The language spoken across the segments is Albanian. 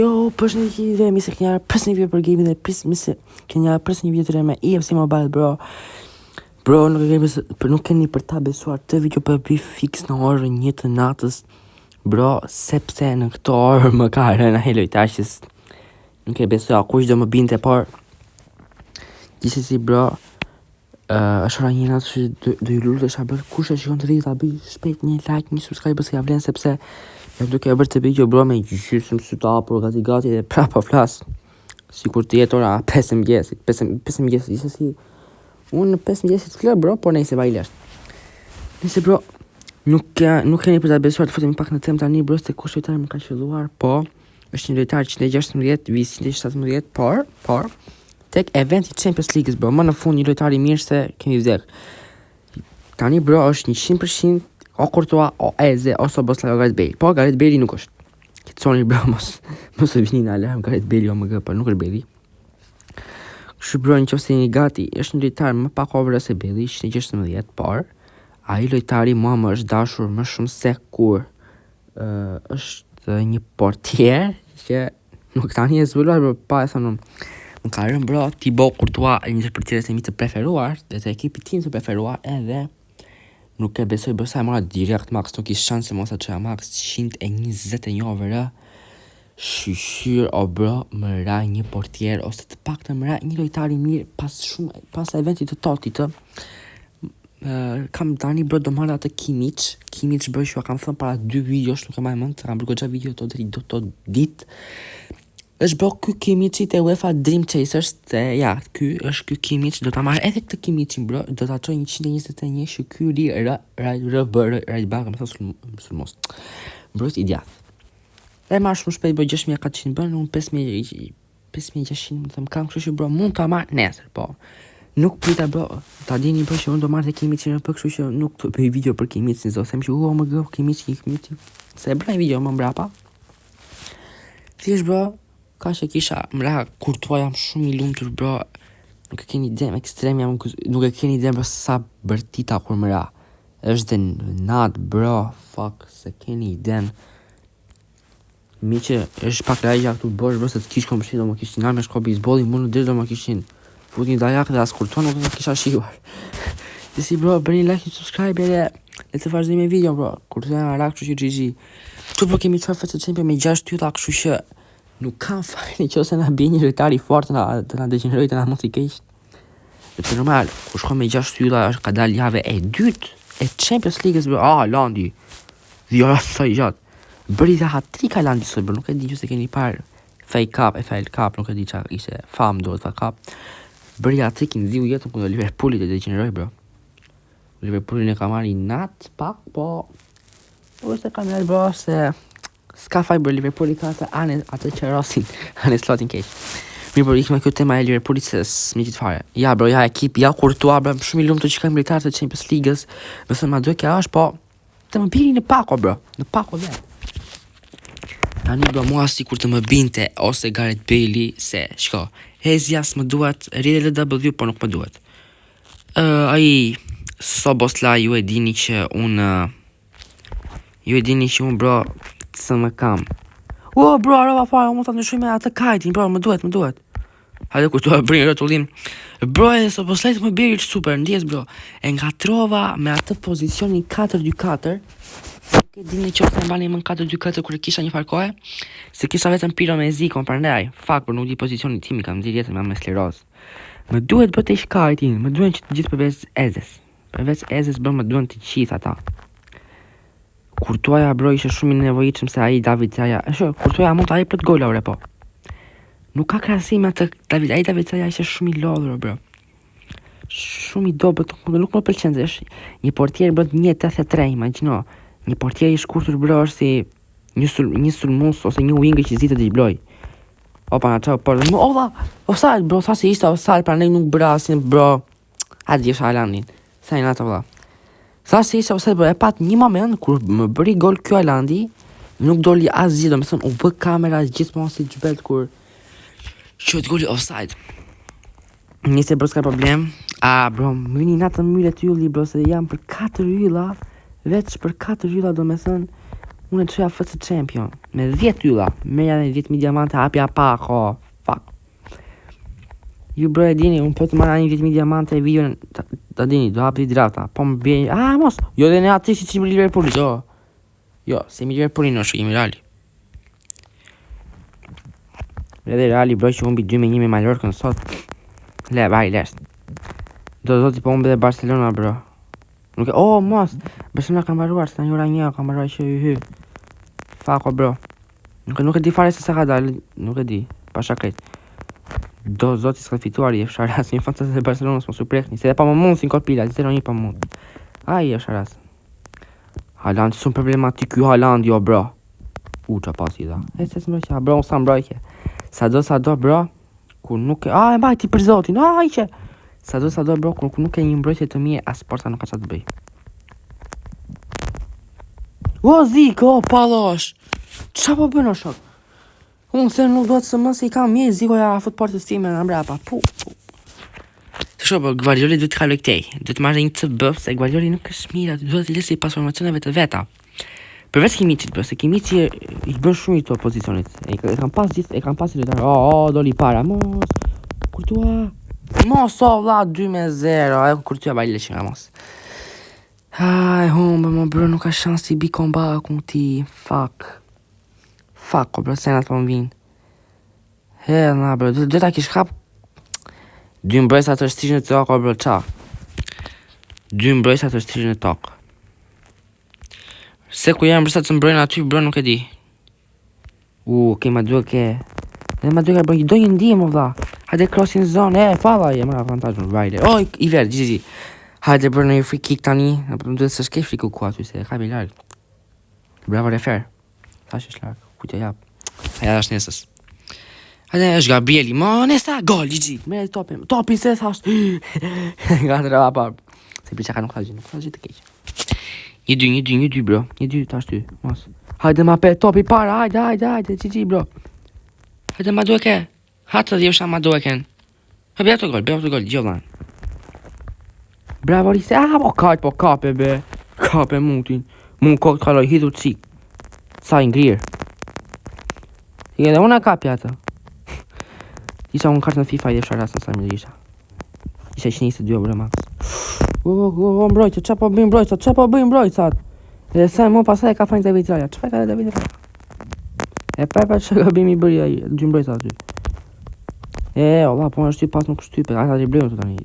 Jo, përshëndetje gjithëve, mirë se keni ardhur përsëri në video për gaming dhe pris mirë se keni ardhur përsëri në video të re me EA FC Mobile bro. Bro, nuk e keni për nuk keni për ta besuar këtë video po e bëj fiks në orën 1 të natës. Bro, sepse në këtë orë më ka rënë ai lojtar që nuk e besoja kush do më binte, por gjithsesi bro, Uh, është ora një natë që do, do ju lutesha bro kush e shikon këtë video ta bëj shpejt një like, një subscribe se ja vlen sepse jam duke e bërë këtë video bro me gjysmë sy të hapur gati gati dhe prapë po flas. Sikur të jetë ora 5 e mëngjesit, 5 5 e mëngjesit, gjithsesi unë në 5 mëngjesit fle bro, por nejse vaj është. Nëse bro, nuk nuk keni për ta besuar të futemi pak në temë tani bro se kush lojtar më ka qelluar, po është një lojtar 116, vis 117, por, por Tek eventi Champions League bro, më në fund një lojtar i mirë se kemi vdek. Tani bro është 100% o Courtois, o Eze, o Szoboszlai, o Gareth Bale. Po Gareth Bale nuk është. Qetësoni bro, mos mos e vini në alarm Gareth Bale OMG, po nuk është Bale. Kështu bro, në qoftë se jeni gati, është një lojtar më pak over se Bale, 116, por ai lojtari mua më është dashur më shumë se kur uh, është një portier që Nuk tani e zbuloj, bro, pa e thënë unë. Më ka rënë, bro, Thibaut Courtois, një ndër portierët e mi të preferuar, dhe të ekipit tim të preferuar, edhe nuk e besoj bro sa e mora direkt max, nuk kish shanse mos ta çoja max, 121 over, shyqyr o bro, më ra një portier, ose të paktën më ra një lojtar i mirë pas shumë, pas eventit të TOTY-t, Uh, kam tani bro do marr atë Kimmich, Kimmich bro që kam thënë para dy videosh, nuk e mbaj mend, kam bërë goxha video të deri do të ditë. Është bro ky Kimmich te UEFA Dream Chasers, te ja, ky është ky Kimmich, do ta marr edhe këtë Kimmichin bro, do ta çoj 121 që ky ri R R R B R right back, më thonë sulmos. Bro i djath. E marr shumë shpejt bro 6400 bën, unë 5000 5600 më them kam, kështu që bro mund ta marr nesër, po. Nuk prita bro, ta dini bro që unë do marr te Kimmichin po kështu që nuk të bëj video për Kimmichin, do them që u oh, më Kimmich, Kimmich. Se e bëra një video më mbrapa. Thjesht bro, ka që kisha mra Courtois jam shumë i lumtur bro. Nuk e keni ide ekstrem jam nuk e keni ide bro sa bërtita kur më ra. Është dhe natë bro, fuck, se keni iden. Mi që është pak lagja këtu bosh bro se të kish komshi do më kishin nalë me shko bejsbolli mu në dirë do më kishin fut një dajak dhe as Courtois nuk do të kisha shijuar. Dhe si bro, bëni like një subscribe edhe le të vazhdojmë me video bro. Courtois janë rak kështu që GG. Këtu bro kemi çfarë FC Champion me 6 ylla kështu që nuk kam fajin nëse na bie një lojtar i fortë na të na degjeneroj të na mos i keq. Sepse normal, kur shkon me 6 ylla është ka dalë jave e dytë e Champions League-s bro. Ah, Landi. Dhjora sa i gjatë. Bëri dhe hat-trick Haalandi sot, bro, nuk e di që se keni parë FA Cup, FL Cup, nuk e di çfarë ishte, fam duhet FA Cup. Bëri hat-trickin dhiu jetën kundër Liverpoolit e degjeneroi, bro. Liverpoolin e ka marrë inat pak, po po është e kam bro se s'ka faj bro Liverpooli ka atë anë atë që rosin, Arne Slotin keq. Mirë bro, ikëm kjo tema e Liverpoolit se s'mi gjithë fare. Ja bro, ja ekip, ja Courtois, bro, shumë i lumtur që kam lojtar të Champions League-s. Më thënë, ma duhet kjo është, po të më biri në pako bro, në pako vet. Tani bro, mua si kur të më binte ose Gareth Bale se, shko, Hezja s'më duhet, rrjedh LW, po nuk më duhet. Uh, ai Szoboszlai ju e dini që unë ju e dini që unë bro së më kam. O bro, harrova fare, unë mund ta ndryshoj me atë kajtin, bro, më duhet, më duhet. Hajde kur të bëri rrotullim. Bro, edhe Szoboszlai të më bëri super, ndjes bro. E ngatrova me atë pozicionin 4-2-4. Nuk e di në qoftë se mbani më 4-2-4 kur e kisha një farë kohe, se kisha vetëm Pirlo me Zikon, prandaj, fuck, bro, nuk di pozicionin tim, i kam nxjerrë jetën me me skleroz. Më duhet bro të ish kajtin, më duhen që të gjithë përveç Ezes. Përveç Ezes bro më duhen të gjithë ata. Courtois bro ishte shumë i nevojitshëm se ai David Raya. Është Courtois mund ta jep plot gola ore po. Nuk ka krahasim me atë David, ai David Raya ishte shumë i lodhur bro. Shumë i dobët, nuk, nuk më pëlqen se është një portier bro 1.83, imagjino. Një portier i shkurtër bro është si një sul, një sulmues ose një winger që zi të dribloj. Opa, na çau, por më ova, offside bro, tha se ishte offside, prandaj nuk bëra asnjë bro. Hajde jesh Haalandin. Sa i natë valla. Tha se ishte offside, bro, e pat një moment kur më bëri gol ky Haalandi, nuk doli asgjë, domethënë u bë kamera gjithmonë si zhbet kur quhet goli offside. Nëse bro s'ka problem. A bro, më vini natën myllet ylli bro se jam për 4 ylla, veç për 4 ylla domethënë. Unë e çoja FC Champion me 10 ylla, merrja dhe 10.000 diamante, hapja pako. Fuck. Ju bro e dini, unë po të marra një 10.000 diamante e video, ta, ta dini, do hapi drafta. Po më bje, ah, mos, jo dhe ne aty si që Liverpoolit, jo. Jo, se mi Liverpooli në shë, jemi Reali. Edhe Reali bro që humbi 2 me 1 me Mallorcën sot. Le, vaj, lesht. Do zoti po humbi dhe Barcelona bro. Nuk e, oh, mos. Barcelona ka mbaruar, se tani ora 1 ka mbaruar që hy hy. Fuck o bro. Nuk, nuk e di fare se sa ka dalë, nuk e di. Pasha krejt. Do zoti s'ka fituar i e ras, një fansat e Barcelonës mos u prekni, se edhe pa më mund si në kopila, 0-1 pa mund. Ai e ras. Haaland shumë problematik ky Haaland jo bro. U qa pasi dha. E se s'mbrojtje, bro, unë sa mbrojtje. Sa do sa do bro, kur nuk e a e mbajti për zotin, a i që. Sa do sa do bro, kur nuk e një mbrojtje të mirë, as porta nuk ka çfarë të bëj. O Ziko, o pallosh. Qa po bën o shok? Unë se nuk do të së më se i kam mirë Ziko ja fut portës time në mbrapa. Pu, pu. Të shoh, po Gvardioli duhet të kaloj këtej. Duhet të marrë një CB, se Gvardioli nuk është mirë, aty duhet të lësë pas formacioneve të veta. Përveç Kimicit, bro, se Kimici i bën shumë i të pozicionit. E, e kam pas gjithë, e kam pas lojtar. Oh, oh, doli para, mos. Kurtua. Mos o vlla 2 me 0. Ajo Kurtua bajle që nga mos. Ai humbë, mo bro, nuk ka shans i bi comeback ti. Fuck. Fuck, o bro, senat po më vinë. He, na bro, do, do ta kish kap Dy mbrojtësa të shtrirë në tokë, o bro, qa? Dy mbrojtësa të shtrirë në tokë. Se ku janë mbrojtësa të mbrojnë aty, bro, nuk e di. U, okay, ma duhet ke. Dhe ma duhet ke, bro, do një ndihmë, o vlla. Hajde crossing zone, e, falla, e mora avantazh, vajle. O, i, i verdh, GG. Hajde bro, në një free kick tani. Apo më duhet se s'ke free kick ku aty, se e ka larg. Bravo refer. Thash është larg. Ku t'ja jap? Aja është nesës. Hajde, është Gabrieli. Mo, nesa, gol, GG. Merre topin. Topin se thash. Nga të pa. Se piça ka nuk tha gjë, nuk tha gjë të keq. Një dy, një dy, një dy, bro. Një dy, tash ty. Mos. Hajde ma pe, topi para, hajde, hajde, hajde, GG, bro. Hajde ma duke. Ha të dhjosha ma duken. Ha bëj ato gol, bëj ato gol, gjë Bravo Rise, ah, po kajt, po kape be. Kape mutin. Mu kokë të kaloj, hidhu qik. Sa i ngrirë. I edhe unë e kapja atë. Isha unë kartën FIFA i dhe rasën sa mirë isha. Isha 122 euro max. O, o, o, o, mbrojtja, qa po bëjnë mbrojtja, qa po bëjnë mbrojtja? Dhe sa më pastaj e ka fajin David Raya. Çfarë ka David Raya? E pa pa çka gabimi bëri ai, dy mbrojtja aty. E, olla, po është pas nuk shtypet, ata driblojnë këtu tani.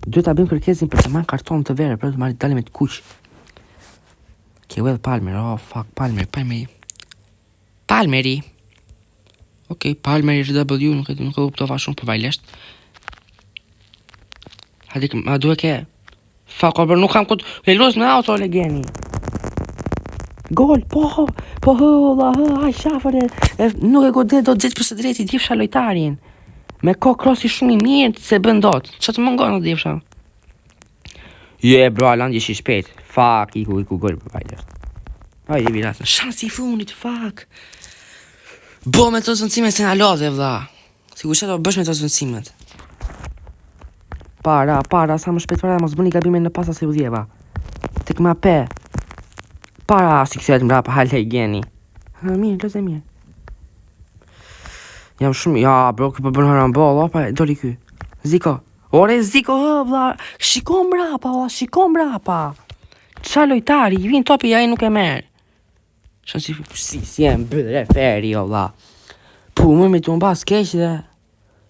Duhet ta bëjmë kërkesin për të marrë karton të verë, për të marrë dalim me të kuq. Ke Will Palmer, oh fuck, Palmer, Palmeri. Palmeri. Okej, okay, Palmeri RW, nuk e nuk e kuptova shumë, po vajlesht. Hajde, ma duhet ke. Fuck, o, bro, nuk kam kut. E lus me auto legeni. Gol, po, po, hë, valla, hë, ai shafër e, e nuk e godet do gjithë për së drejti djefsha lojtarin. Me ko krosi shumë i mirë se bën dot. Ç'a të mungon o djefsha? Je, bro, Haaland ish i shpejt. Fuck, iku, iku gol për vajlesht. Ai, i virasën. Shansi i fundit, fuck. Bo me të zëndësime se na lodhe, vlla. Sigur që do bësh me të zëndësimet. Para, para, sa më shpejt para, mos bëni gabime në pasa se u dhjeva. Tek ma pe. Para, si kthehet mbrapa, hale gjeni. Ha, mirë, lozë mirë. Jam shumë, ja, bro, ky po bën harambol, opa, doli ky. Ziko. Ore, Ziko, hë, vlla, shiko mbrapa, vlla, shiko mbrapa. Qa lojtari, i vin topi, ai nuk e merr. Shansi, si, si e mbyll referi, o vlla. Pu, më me të mbas keq dhe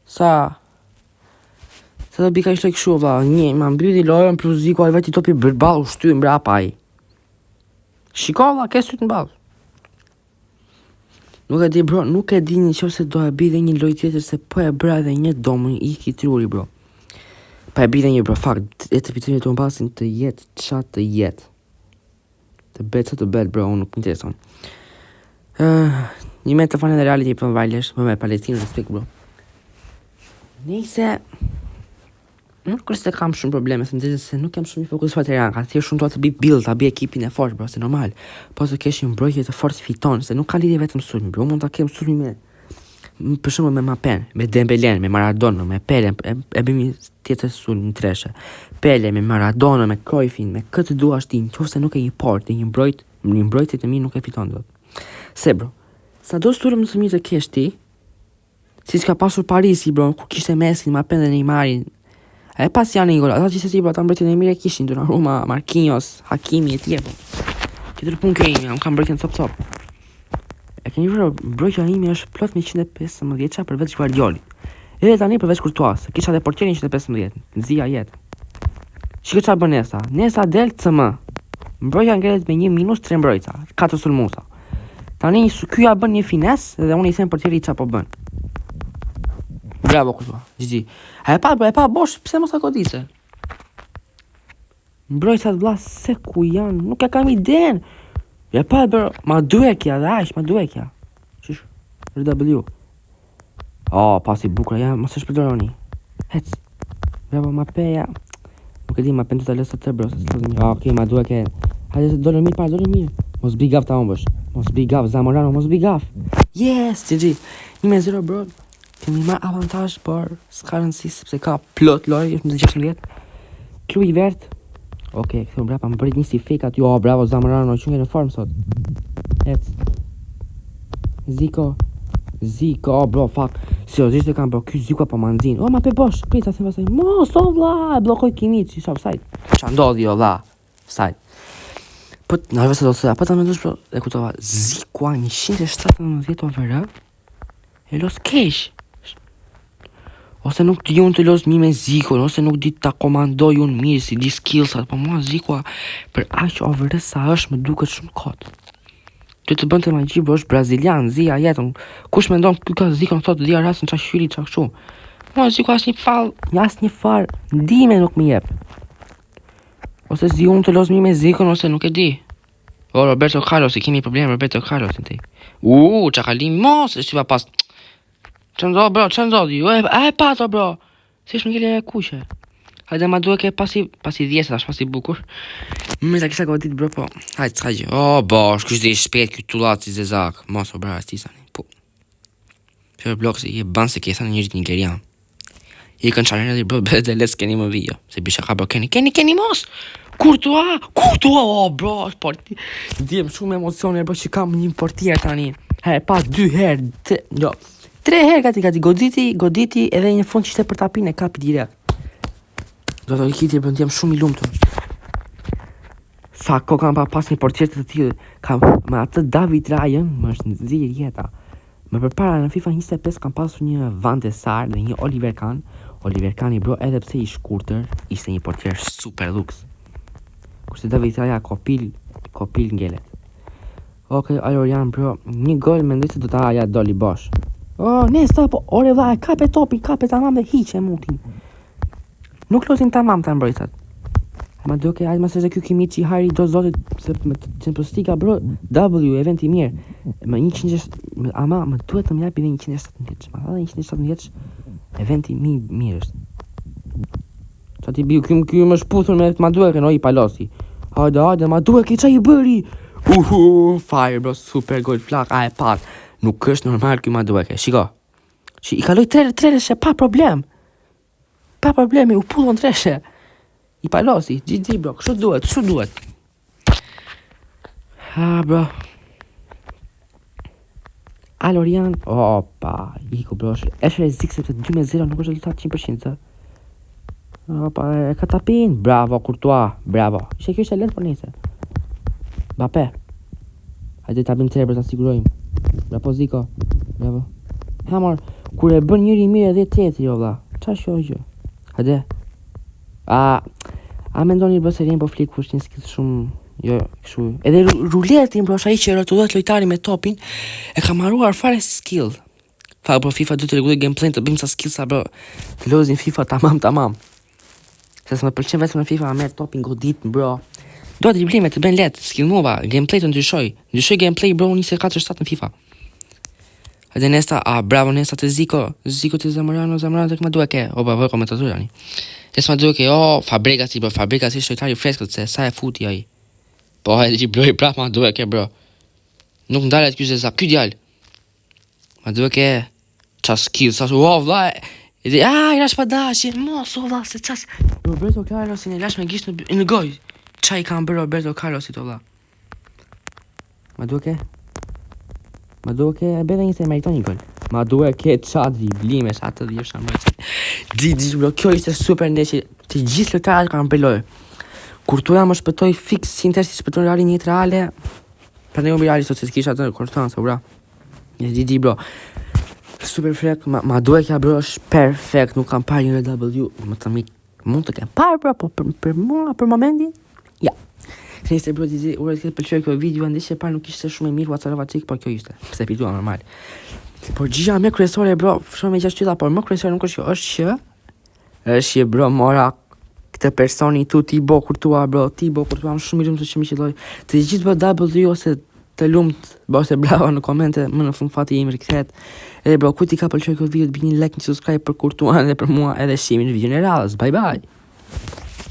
sa Sa do bika ishte kështu vlla, një ma mbylli lojën plus Ziko ai vajti topi bërball u shty mbrapa ai. Shiko vlla, ke syt në ball. Nuk e di bro, nuk e di në qoftë se do e bi dhe një lojë tjetër se po e bëra edhe një do më iki truri bro. Pa e bi dhe një bro, fakt, e të fitojmë të mbasin të jetë qa të jetë. Të bet sa të bet bro, unë nuk më intereson. Uh, një me të fanë dhe realit i për vajlesh, më me Palestinë, respekt bro. Nejse, nuk është se kam shumë probleme, se në se nuk jam shumë i fokusuar te ranka, thjesht shumë dua të bëj build, ta bëj ekipin e fortë, bro, se normal. Po të kesh një mbrojtje të fortë fiton, se nuk ka lidhje vetëm sulmi, bro, mund ta kem sulmi me për shembull me Mapen, me Dembelen, me Maradona, me Pele, e, e bëjmë një tjetër sulm në treshe. Pele me Maradona, me Cruyffin, me këtë duash ti, nëse nuk e një portë, një mbrojt, një mbrojtje të mirë nuk e fiton dot. Se bro, sa do sulm të mirë të kesh ti, siç ka pasur Parisi bro, kur kishte Messi, Mbappé dhe Neymarin. E pas janë një gol, ata gjithsesi bro, ata mbrojtjen e mirë e kishin, Donnarumma, Marquinhos, Hakimi e tjerë. Bro. Tjetër punë kjo ime, unë kam mbrojtjen cop cop. E keni bro, mbrojtja ime është plot me 115 vjeça përveç Guardiolit. Edhe tani përveç Courtois, se kisha dhe portierin 115, nxija jetë. Shiko çfarë bën Nesta. Nesta del CM. Mbrojtja ngelet me një minus 3 mbrojtësa, 4 sulmuesa. Tani ky ja bën një fines dhe unë i them portierit çfarë po bën. Bravo Courtois. GG. A e pa, bro, e pa bosh, pse mos ta godise? Mbrojtësat vlla se ku janë, nuk e kam iden. Ja pa bro, ma duekja dhe aq, ma duekja. Qysh? RW. Oh, pasi bukur, ja, mos e shpërdoroni. Hec. Bravo Mbappé-ja. Nuk e di, Mbappé do ta lësë të bro, se s'lozë mirë. Oh, okay, ma dueke. Hajde se dolën mirë, para dolën mirë. Mos bi gaf ta humbësh. Mos bi gaf, Zamorano, mos bi gaf. Yes, GG. 1-0 bro. Kemi marrë avantazh, por s'ka rëndësi sepse ka plot lojë, është në 16. Kluivert. Okej, okay, këtu mbrapa më bëri një si fake aty. Oh, bravo Zamorano, që në formë sot. Ec. Ziko. Ziko, oh, bro, fuck. Seriozisht e kam bro, ky Ziko po ma nxin. Oh, ma pe bosh, prit ta them pastaj. Mos, o vlla, e bllokoi Kimmich, ishte offside. Ç'a ndodhi o vlla? Offside. Po, në se do të thoya, po ta mendosh bro, e kujtova, Ziko 117 over. E los keq. Ose nuk di unë të los mirë me Zikon, ose nuk di ta komandoj unë mirë si di skillsat, po mua Ziko për aq over sa është më duket shumë kot. Do të bënte magji, bro, është brazilian, zia jetën. Kush mendon ky ka Zikon thotë dhia rasën ça shyri ça kështu. Mua Ziko asnjë fall, asnjë far ndihme nuk më jep. Ose s'di unë të los mirë me Zikon ose nuk e di. O Roberto Carlos, i kemi problem Roberto Carlos në te. U, ça kalim mos, e si pa pas. Ç'a ndodh bro, ç'a ndodhi? Jo, e, e pato bro. Si është ngelja e kuqe. Hajde ma duhet ke pasi pasi dhjesë tash pasi bukur. Më ta kisha godit bro po. Hajde s'ka gjë. O bosh, ky është i shpejt ky tullat si zezak. Mos o bra, si tani. Po. Për blok se je ban se ke thënë njërit nigerian. I kanë çarë edhe bro dhe let's keni më vijë. Se bisha ka bro keni keni keni mos. Courtois, Courtois, oh bro, është por Ndjem shumë emocione bro që kam një portier tani. He, pa dy herë, tre, jo. Tre herë gati gati goditi, goditi edhe një fund që ishte për tapin e kapi direkt. Do të ikiti bro, ndjem shumë i lumtur. Sa ko kam pa pas një portier të tillë, kam me atë David Ryan, më është nxirë jeta. Më përpara në FIFA 25 kam pasur një Van de Sar dhe një Oliver Kahn. Oliver Kahni bro edhe pse i shkurtër, ishte një portier super luks. Kurse David Raya kopil, kopil ngelet. Okej, okay, Alorian bro, një gol mendoj se do ta ja doli bosh. Oh, Nesta po, ore vlla, e kape topin, kape tamam dhe hiqe mutin. Nuk lozin tamam ta mbrojtat. Ma duke, hajde mos është ky Kimmich hajri do zotit se me Champions League bro, W event i mirë. Me 100 ama më duhet të më japi edhe 117. Ma tha 117 eventi mi mirë është. Qa ti biu, ky ky më shputhur me ma duhet no i palosi. Hajde, hajde, ma duhet ki ça i bëri. Uhu, fire bro, super gol flak, a e pat. Nuk është normal ky ma duhet. Shiko. Shi i kaloi tre tre reshe pa problem. Pa problemi, u pullon treshe. I palosi, GG bro, kështu duhet, kështu duhet. Ha bro. Alorian, opa, iku bro, është është rrezik sepse 2-0 nuk është rezultat 100% se. Opa, e ka tapin, bravo Courtois, bravo. Ishte kjo ishte lehtë por nëse. Mbappé. Hajde ta bëjmë tre për ta sigurojmë. Bravo Ziko. Bravo. Ha mor, kur e bën njëri mirë edhe tjetri o vlla. Qa është kjo gjë? Hajde. A a mendoni bro se Rainbow Flick është një skill shumë jo kështu. Edhe ruletin bro, është ai që rrotullohet lojtari me topin, e ka marruar fare skill. Fa bro FIFA do të rregulloj gameplay të bëjmë sa skillsa bro. Të lozim FIFA tamam tamam. Se s'më pëlqen vetëm në FIFA, merr topin godit bro. Do driblime të bëjnë lehtë, skill move, gameplay të ndryshoj. Ndryshoj gameplay bro 24/7 në FIFA. Hajde Nesta, a bravo Nesta të Ziko, Ziko të Zamorano, Zamorano tek Madueke. O ba vë komentator tani. Es Madueke, o Fabregas i bro, Fabregas ishte lojtari i freskët se sa e futi ai. Po hajde dribloi prap Madueke bro. Nuk ndalet ky zeza, ky djalë. Madueke, qa skill, sa o vlla. E di, a, i lash pa dashje, mos o vlla, se qa Roberto Carlosin e lash me gisht në, në gojë. Qa i kanë bërë Roberto Carlosit o vlla? Madueke? Madueke e bën një se meriton një gol. Madueke ça driblime, sa të dhjesha më. GG bro, kjo ishte super ndeshje. Të gjithë lojtarët kanë bërë lojë. Kurtua më shpëtoi fix si Inter si shpëton Reali një reale. Prandaj unë Reali sot se s'kisha atë Kurtuan se bra. Një GG bro. Super frek, ma, Madueke bro është perfekt, nuk kam parë një W, më të mi mund të kem parë bro, po për, për mua për momentin, ja. Nëse bro GG, uroj të ketë pëlqyer kjo video, ndeshja e parë nuk ishte shumë e mirë, WhatsApp çik, por kjo ishte. Pse fituam normal. Por gjëja më kryesore bro, shumë me gjashtë ylla, por më kryesore nuk është kjo, është që është që bro mora këtë personi tu Thibaut Courtois bro, Thibaut Courtois, më shumë i lumtur që më qelloi. Të gjithë bro W ose të lumt, bro ose bravo në komente, më në fund fati im rikthehet. Edhe bro, kujt i ka pëlqyer kjo video, të bëni like, një subscribe për Courtois dhe për mua, edhe shihemi në videon e radhës. Bye bye.